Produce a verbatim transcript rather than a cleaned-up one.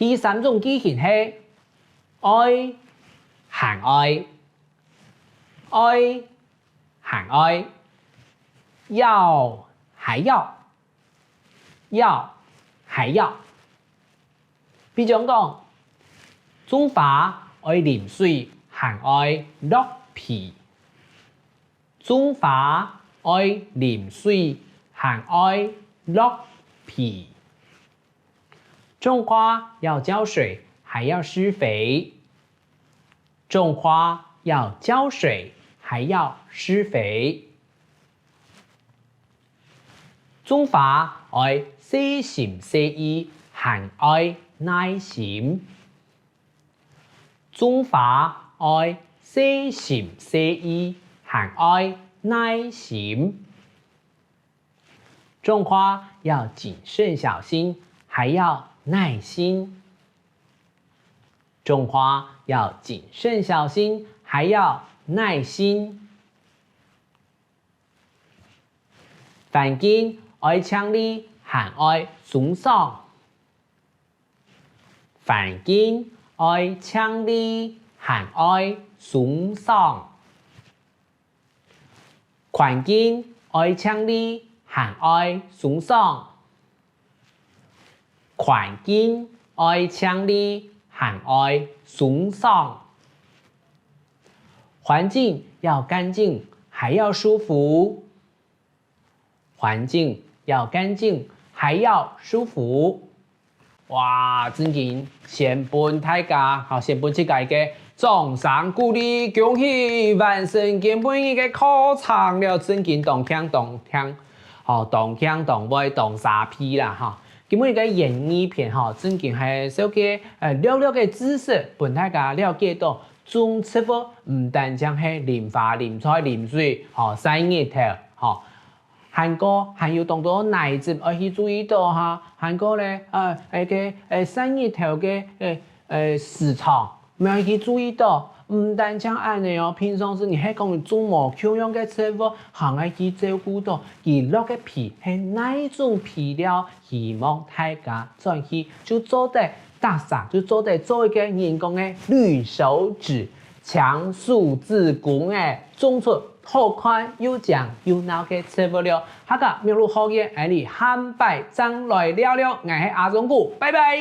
第三種句型係愛還愛，愛還愛，要還要，要還要。比將講，種花愛淋水，還愛落肥。 種花愛淋水，還愛落肥。種花要澆水，還要施肥。種花要澆水，還要施肥。種花愛細心細意，還愛耐心。 種花愛細心細意，還愛耐心。種花要謹慎小心，還要耐心。種花要謹慎小心，還要耐心。 環境愛淨俐，還愛鬆爽。環境愛淨俐，還愛鬆爽。環境愛淨俐，還愛鬆爽。 環境愛淨俐，還愛鬆爽。環境要乾淨，還要舒服。環境要乾淨，還要舒服。哇，正經先分大家，好，先分自家一個 掌聲鼓勵，恭喜完成今晡日个課程了，正經當慶當慶，吼，當慶當會當沙鼻啦，吼。今晡日个園藝篇，吼，正經係紹介，呃，略略个知識，分大家了解到，種植物毋單淨係淋花、淋菜、淋水，吼，曬日頭，吼， 還過還有當多哪隻愛去注意到哈，還過咧，呃，該個，呃，曬日頭个，呃，呃，時長，乜愛去注意到，毋單淨恁仔哦，平常時你係講種無共樣个植物，還愛去照顧到，佢落个肥係哪種肥料，希望大家轉去就做得打賞，就做得做一個人講个綠手指，搶手指公仔，種出 好看又靚又鬧个植物了。客家網路學院，𠊎俚下擺正來尞尞，𠊎係阿忠牯，拜拜。